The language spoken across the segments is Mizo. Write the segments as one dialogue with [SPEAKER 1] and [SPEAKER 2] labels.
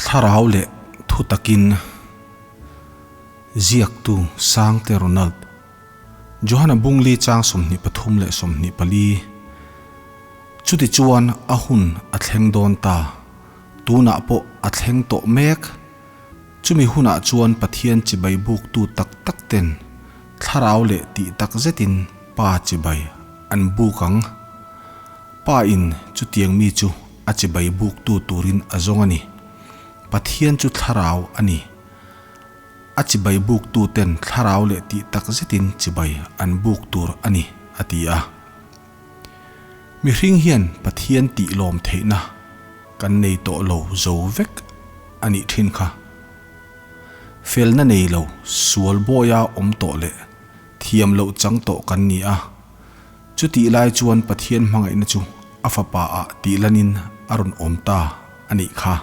[SPEAKER 1] Thlarau leh thutakin ziaktu Sangte Ronald, Johana Bungli chang 23 leh 24. Chutichuan a hun a thleng dawn ta, tunah pawh a thleng tawh mek. Chumi hunah chuan Pathian chibai buktu tak tak ten thlarau leh tih tak zetin Pa chibai an buk ang. Pa in chutiang mi chu a chibai buktu turin a zawng a ni. Pathian chu thlarau a ni. A chibai buktu ten thlarau leh tih tak zetin chibai an buk tur a ni, a ti a. Mihring hian Pathian tih lawm theihna kan nei tawh lo zo vek a nih thin kha. Felna nei lo sual bawia awm tawh leh thiam loh chang tawh kan ni a. Chutih lai chuan Pathian hmangaihna chu a fapa ah tih lanin a rawn awm ta a nih kha.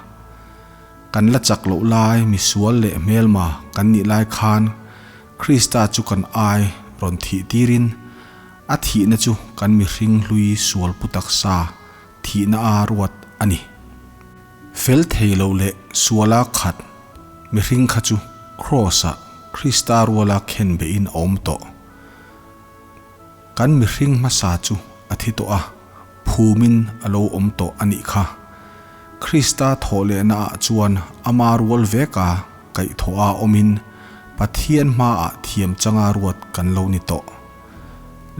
[SPEAKER 1] Kan la chak loh lai misual leh hmelma kan nih lai khan Krista chu kan ai rawn thih tirin A thihna chu kan mihring hlui sual pu taksa thihna a ruat a ni. Fel thei lo leh suala khat mihring kha chu Kraws-ah Krista ruala khen behin a awm tawh. Kan mihring hmasa chu a thi tawh a, phumin a lo awm tawh a nih kha. Krista thawh lehna ah chuan ama rual veka kaihthawh a awmin Pathian hmaah thiam changa ruat kan lo ni tawh.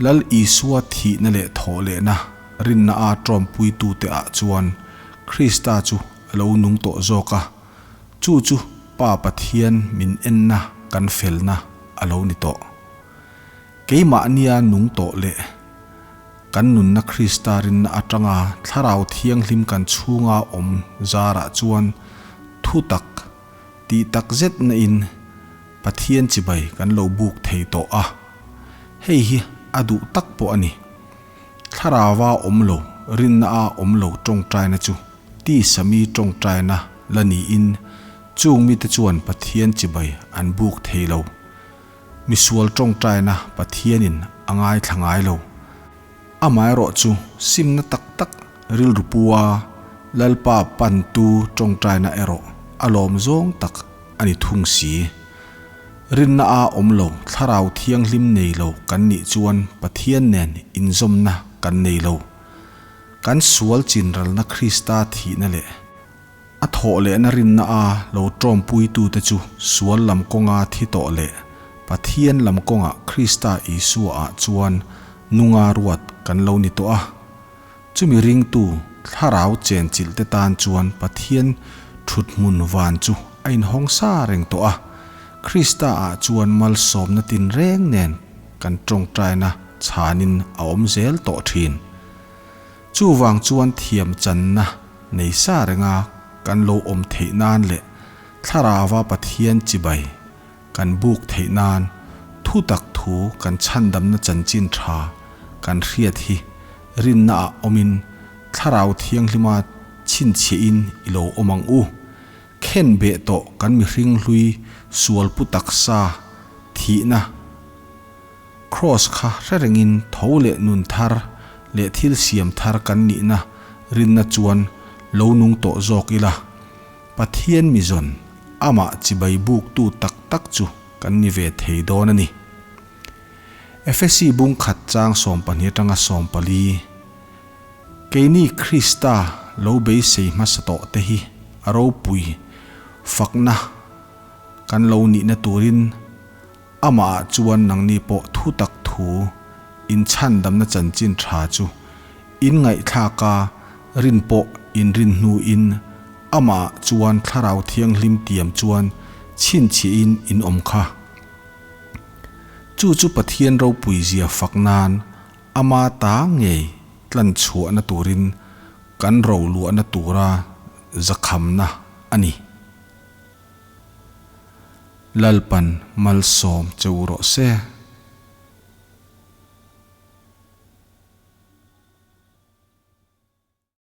[SPEAKER 1] Lal Isua thihna leh thawh lehna rinna a tawmpuitute ah chuan Krista chu a lo nung tawh zawk a, chu chu Pa Pathian min enna kan felna a lo ni tawh. Keimahnia nung tawh leh kan nunna Krista rinna atanga Thlarau Thianghlim kan chhunga awm zarah chuan thutak Tih tak zet na in Pathian chibai kan lo buk thei tawh a, hei hi a duh tak pawh a ni. Thlarauva awm lo, rinna a awm lo tawngtaina chu tisa mi tawngtaina la niin chung mite chuan Pathian chibai an buk thei lo. Misual tawngtaina Pathianin a ngaithla ngai lo. Amaherawhchu simna tak tak rilru pua Lalpa pantu tawngtaina erawh a lawm zawng tak a ni thung si. Rinna a awm lo, thlarau thianghlim nei lo kan nih chuan Pathian nen inzawmna kan nei lo. Kan sual chinralna Krista thihna leh A thawh lehna rinna a lo tawmpuitute chu sual lam kawnga thi tawh leh Pathian lam kawnga Krista Isua ah chuan nunga ruat kan lo ni tawh a. Chumi ringtu thlarau chenchilh te tan chuan Pathian thuthmun van chu a inhawng sa reng tawh a. Krista ah chuan malsawmna tinreng nen kan tawngtaina chhanin a awm zel tawh thin. Chuvang chuan thiam channa nei sa renga kan lo awm theih nan leh Thlarauva Pathian chibai kan buk theih nan thutak thu kan chhandamna chanchin tha kan hriat hi rinna ah awmin Thlarau Thianghlima chhinchhiahin i lo awm ang u. Khen beh tawh kan mihring hlui sual pu taksa thihna Kraws kha hre rengin tho leh nun thar leh thil siam thar kan nihna rinna chuan lo nung tawh zawk ila, Pathian mizawn amah chibai buktu tak tak chu kan ni ve thei dawn a ni. Efesi bung khat chang 12 atanga 14, Keini Krista lo beisei hmasa tawh te hi a ropui fakna kan lo nihna turin, Amah ah chuan nangni pawh thu tak thu in chhandamna chanchin tha chu in ngaihthlak a, rin pawh in rin hnu in amah ah chuan Thlarau Thianghlim tiam chuan chhinchhiah in in awm kha. Chu chu Pathian ropui zia fak nan ama ta ngei tlan chhuahna turin kan roluahna tura zakhamna a ni. Lalpan malsawm che u rawh se.